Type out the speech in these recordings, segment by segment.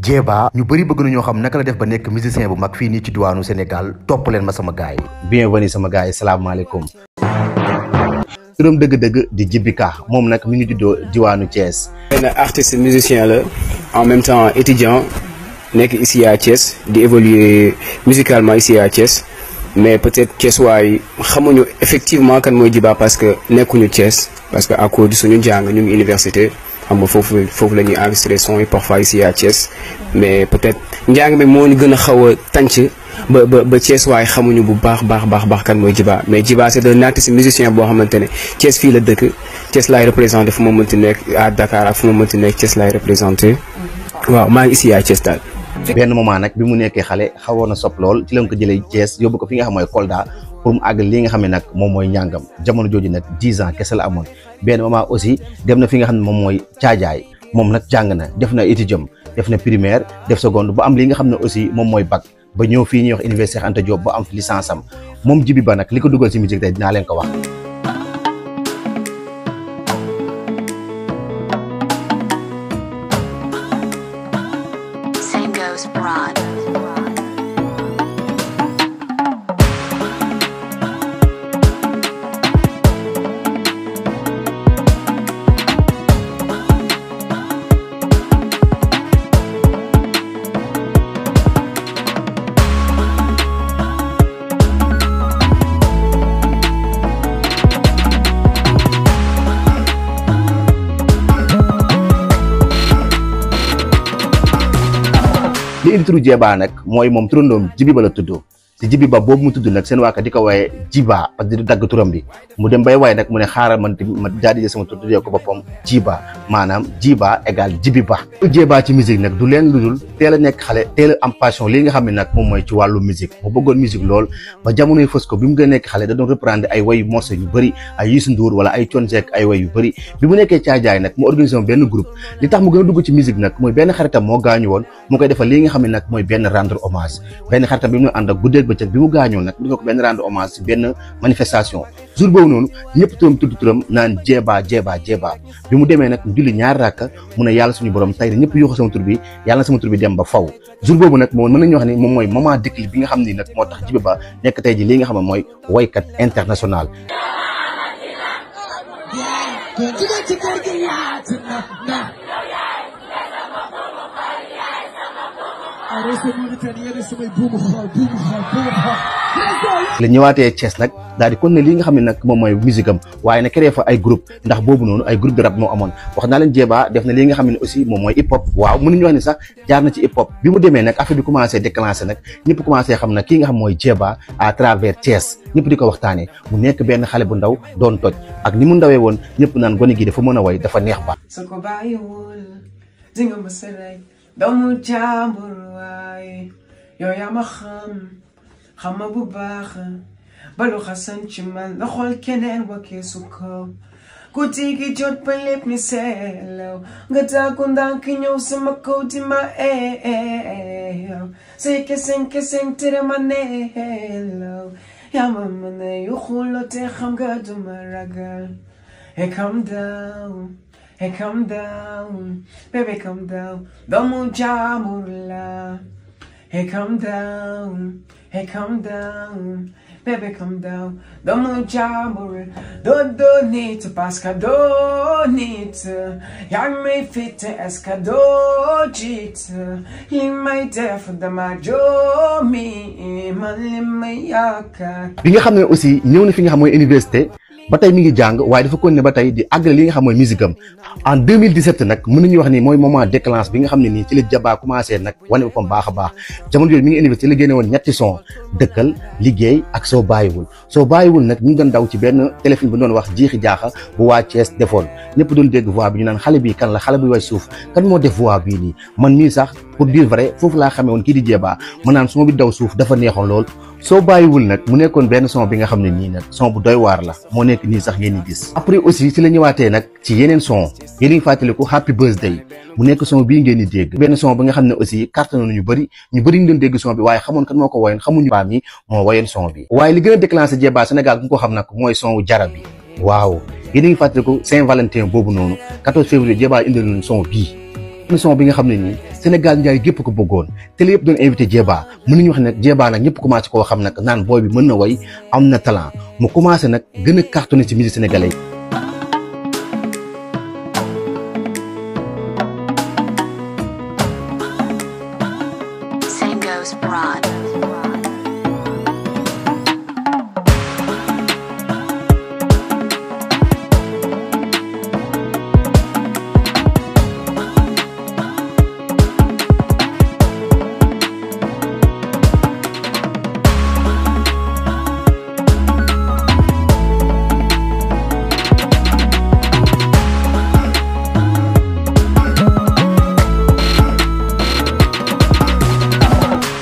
Djeba ñu bëri bëgg nañoo xam naka la def ba nekk musicien bu mag fii nii ci diwaanu Sénégal topp leen ma sama gaay bienvenue sama gaay salaamaaleykum. turam dëgg-dëgg di Djiby Ka moom nag mi ngi juddoo diwaanu Thiès. benn artiste musicien la en même temps étudiant nekk ici à Thiès di évoluer musicalement ici à Thiès mais peut-être Thiès waay xamuñu effectivement kan mooy Djiba parce que nekkuñu Thiès parce que à cause de suñu jàng ñu ngi université. xam nga foofu la ñuy enregistré son yi parfois ici à Thiès mais peut-être njàng mi moo ñu gën a xaw a tànc ba Thiès waaye xamuñu bu baax kan mooy Djiba mais Djiba c'est un artiste musicien boo xamante ne Thiès fii la dëkk Thiès laay représenté fu ma mënti nekk à Dakar ak fu ma mënti nekk Thiès laay représenté waaw maa ngi ici à Thiès daal. benn moment nag bi mu nekkee xale xawoon na sopp lool ci lañ ko jëlee Thiès yóbbu ko fi nga xam mooy Kolda pour mu àgg li nga xam ne nag moom mooy njàngam jamono jooju nag 10 ans kese la amoon benn moment aussi dem na fi nga xam ne moom mooy Caajaay moom nag jàng na def na étudiant def na primaire def seconde ba am li nga xam ne aussi moom mooy bac ba ñëw fii ñuy wax université Cheikh Anta Diop ba am fi licence am moom Djiby Ba nag li ko dugal ci musique tey dinaa leen ko wax. li indi turu Djeba nag mooy moom turandoom Djiby Ba la tudd si Djiby Ba boobu mu tudd nag seen waaka di ko waaye Djiba parce que di dagg turam bi mu dem bay waaye nag mu ne xaaral man ma jaadije sama tur tuddee ko boppam Djiba maanaam Djiba égal Djiby Ba. Djeba ci musique nag du leen lu dul teel a nekk xale teel a am passion lii nga xam ne nag moom mooy ci wàllu musique mu bëggoon musique lool ba jamonoy fës ko bi mu gën a nekk xale da doon reprendre ay way morceau yu bëri ay Youssou Ndour wala ay Thione Seck ay way yu bëri bi mu nekkee Caajaay nag mu organisé benn groupe li tax mu gën a dugg ci musique nag mooy benn xaritam moo gaañu woon mu koy defal lii nga xam ne nag mooy benn rendre hommage benn xaritam bi mu ànd ak guddeeg bëccëg bi mu gaañoo nag di ko benn rendre hommage ci benn manifestation jour boobu noonu ñëpp turam tudd turam naan Djeba bi mu demee nag julli ñaar rakka mu ne yàlla suñu borom tey ñëpp yuuxu sama tur bi yàlla na sama tur bi dem ba faw jour boobu nag moom mën nañu wax ni moom mooy moment déclic bi nga xam ni nag moo tax Djiby Ba nekk tey ji li nga xam ne mooy woykat international. la ñëwaatee Thiès nag daal di kon ne li nga xam ne nag moom mooy musique am waaye na créé fa ay groupe ndax boobu noonu ay groupe de rap moo amoon wax naa leen Djeba def na li nga xam ne aussi moom mooy hip hop waaw mënuñu wax ni sax jaar na ci hip hop bi mu demee nag affaire bi commencé déclenché nag ñëpp commencé xam nag kii nga xam mooy Djeba à travers Thiès ñëpp di ko waxtaanee mu nekk benn xale bu ndaw doon toj ak ni mu ndawee woon ñëpp naan gone gi dafa mën a way dafa neex ba doomu jàmbur waay yow yaa ma xam ma bu baax balu xasan ci man la xool keneen wakkee su ko guddi gi jot ba lépp ni seelaw nga tàggu ndànk ñëw sama kaw di ma eew say keseng tere ma neelaw yaa ma mën a yu xulo te xam nga duma ragal hey calm down. Hey, calm down, baby, calm down. Doomu jàmbur la. Hey, calm down, baby, calm down. Doomu jàmbur doo nit parce que doo nit yaa ngi may fit est-ce que doo jiit li may def dama joomi man li may yaakaar. bi nga xam ne aussi ñëw na fi nga xam mooy université. ba tey mi ngi jàng waaye dafa continuer ba tey di àggale li nga xam mooy musique am en 2017 nag mën nañu wax ni mooy moment déclenche bi nga xam ne nii ci la Djeba commencé nag wane boppam baax a baax jamono yooyu mi ngi université la génne woon ñetti son dëkkal liggéey ak soo bàyyiwul nag ñu ngi doon daw ci benn téléfilm bu doon wax jiixi jaaxa bu waa Thiès defoon ñëpp doon dégg voix bi ñu naan xale bi kan la xale bi way suuf kan moo def voix bii nii man mii sax pour dire vrai foofu laa xamee woon kii di Djeba ma naan son bi daw suuf dafa neexoon lool soo bàyyiwul nag mu nekkoon benn son bi nga xam ne nii nag son bu doy waar la moo nekk nii sax ngeen di gis après aussi ci la ñëwaatee nag ci yeneen son yéen a ngi fàttaliku happy birthday mu nekk son bii ngeen di dégg benn son bi nga xam ne aussi carton ñu bëri ñu doon dégg son bi waaye xamoon kan moo ko woyoon xamuñu baam yi moo woyoon son bi waaye li gën a déclenché Djeba Sénégal ku ko xam nag mooy son wu jara bi waaw yéen a ngi fàttaliku Saint-Valentin boobu noonu 14 février Djeba indil nañu son bii émission bi nga xam ne nii Sénégal njaay gépp ko bëggoon télé yëpp doon invité Djeba mën nañu wax nag Djeba nag ñëpp commencé koo xam nag naan booy bi mën na way am na talent mu commencé nag gën a cartonné ci musique sénégalais yi.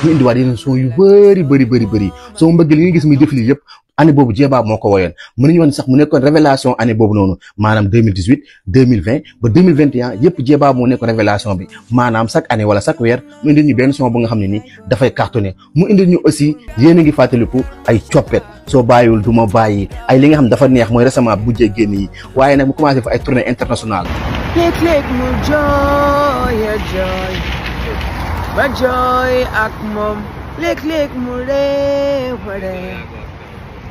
ñu indiwaat yeneen son yu bëri soo mbëgg li nga gis muy def lii yëpp année boobu Djeba moo ko woyoon mën nañu wax ne sax mu nekkoon révélation année boobu noonu maanaam 2018 2020 ba 2021 yëpp Djeba moo nekkoon révélation bi maanaam chaque année wala chaque weer mu indil ñu benn son bu nga xam ne ni dafay cartonné mu indil ñu aussi yéen a ngi fàttaliku ay coppet soo bàyyiwul du ma bàyyi ay li nga xam dafa neex mooy récemment bu mujjee génn yi waaye nag mu commencé fa ay tournée internationale léeg-léeg mu jooy a jooy ba jooy ak moom léeg-léeg mu ree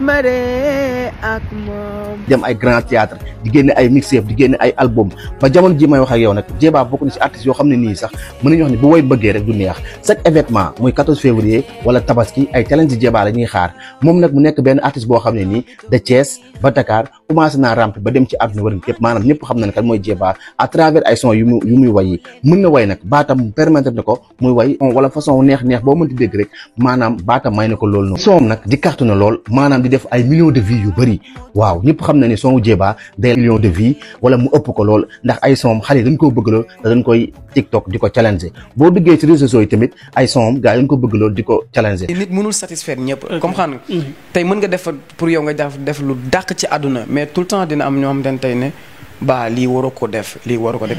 ma ree ak moom dem ay grand théâtre di génne ay mixtape di génne ay album ba jamono ji may wax ak yow nag Djeba bokk na ci artistes yoo xam ne nii sax mën nañu wax ne bu woy bëggee rek du neex chaque événement muy 14 février wala tabaski ay challenge Djeba la ñuy xaar moom nag mu nekk benn artiste boo xam ne nii de Thiès ba Dakar commencé naa rampe ba dem ci àdduna war képp maanaam ñëpp xam na ne kan mooy Djeba à travers ay son yu muy way yi mën na way nag baatam permettre na ko muy way wala façon neex boo mënti dégg rek maanaam baatam may na ko loolu noonu son nag di carton na lool maanaam di def ay millions de vues yu bëri waaw ñëpp xam na ne son Djeba des millions de vues wala mu ëpp ko lool ndax ay son xale yi dañ koo bëgg lool te dañ koy TikTok di ko challenger boo duggee ci réseaux sociaux yi tamit ay son gars yi dañ ko bëgg lool di ko challenger. nit mënul satisfaire ñëpp comprendre nga tey mën nga def pour yow nga def lu dàq ci àdduna mais tout le temps dina am ñoo xam ne tey ne ba lii waroo ko def lii waroo ko def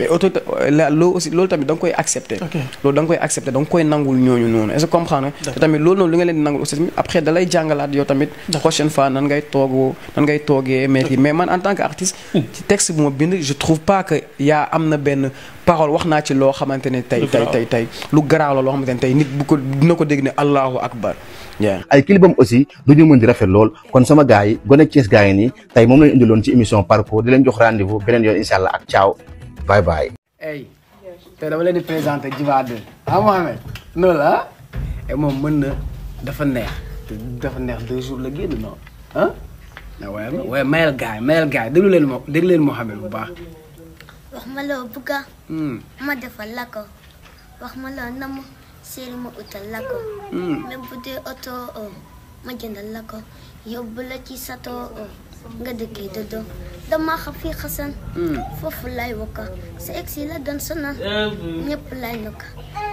loolu aussi loolu tamit da nga koy accepter loolu da nga koy accepter da nga koy nangul ñooñu noonu est-ce que comprendre te tamit loolu noonu li nga leen di nangul aussi après da lay jàngalaat yow tamit prochaine fois nan ngay toogee mais man en tant que artiste ci texte bu ma bind je trouve pas que am na benn parole wax naa ci loo xamante ne tey lu garaaw la loo xamante ne tey nit bu ko dina ko dégg ne allahu akbar ay clipam aussi du ñu mën di rafet lool kon sama gars yi gone Thiès gars yi nii tey moom lañu indiloon ci émission parcours di leen jox rendez-vous beneen yoon incha allah ak ciao bye bye. hey tey dama leen di présenter Djiba 2 Mohamed noonu la moom mën na dafa neex 2 jours la génn non ah waaye mayel gars déglu leen Mohamed bu baax. wax ma loo bëgga ma defal la ko wax ma loo namm séeri ma utal la ko même bu dee oto ma jëndal la ko yóbbu la ci sato nga dëkkee dodo dama xam fii xasan foofu lay wokka sa egsi la doon sonal ñëpp lay nokka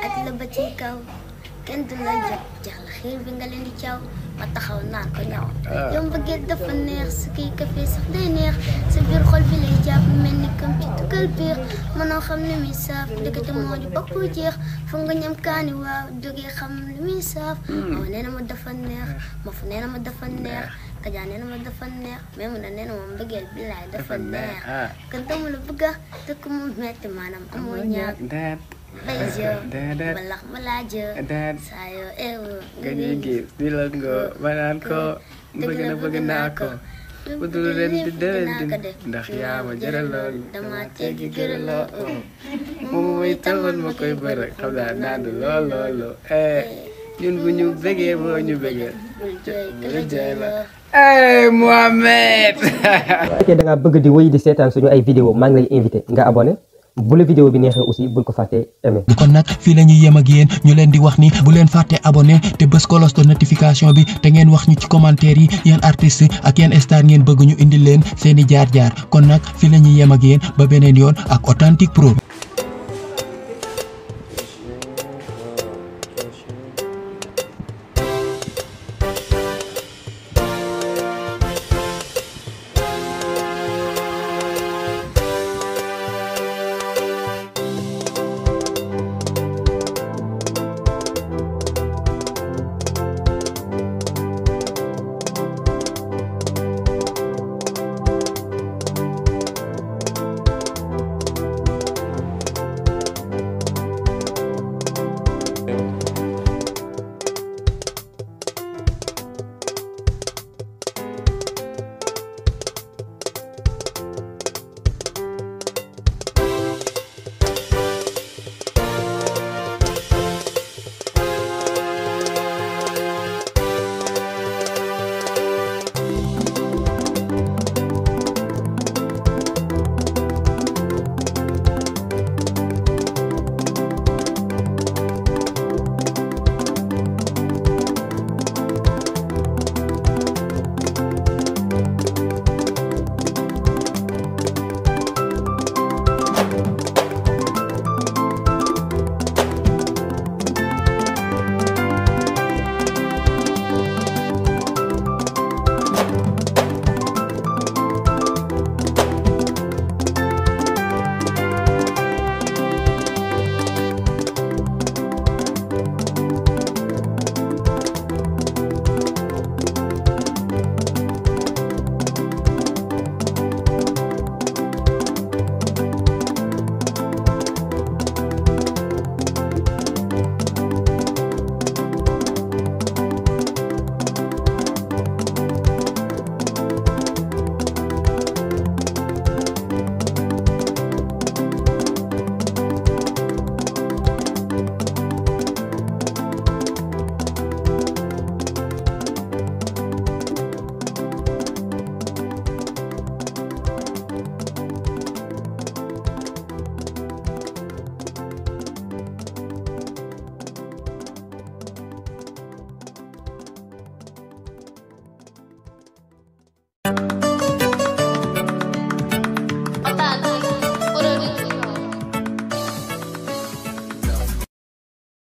ak la ba ci kaw kenn du la jot jax la xiir bi nga leen di caaw ma taxaw naan ko ñaw yow mbëggeel dafa neex su kii café sax day neex sa biir xol bi lay jàpp mel ni comme ci tukkal biir mënoo xam li muy saaf dëkkate moo di bokk jeex foog nga ñam kaani waaw jógee xam li muy saaf aw nee na ma dafa neex ma fu nee na ma dafa neex Kaja nee na ma dafa neex mais mu ne nee na moom mbëggeel bi laay dafa neex kan dama la bëgga dëkk mu metti maanaam amoo ñaar bay jë balax ma laa jë saa yoo eewu nga ñuy gis di la nga ma naan ko bëgg naa ko bu dul ren di déwén di ndax yaa ma jëral lool dama teggi gërëm lool moom mooy tawoon ma koy bëri xam naa naan lool ñun bu ñu bëggee boo ñu bëggee bul jooy la Mohamed fekkee da ngaa bëgg di wéy di seetaan suñu ay vidéo maa ngi lay invité nga abonné bu la vidéo bi neexee aussi bul ko fàtte aimé. kon nag fii la ñuy yem ak yéen ñu leen di wax ni bu leen fàtte abonné te bës cloche de notification bi te ngeen wax ñu ci commentaire yi yeen artiste ak yeen star ngeen bëgg ñu indil leen seeni jaar-jaar kon nag fii la ñuy yem ak yéen ba beneen yoon ak Authentique Pro.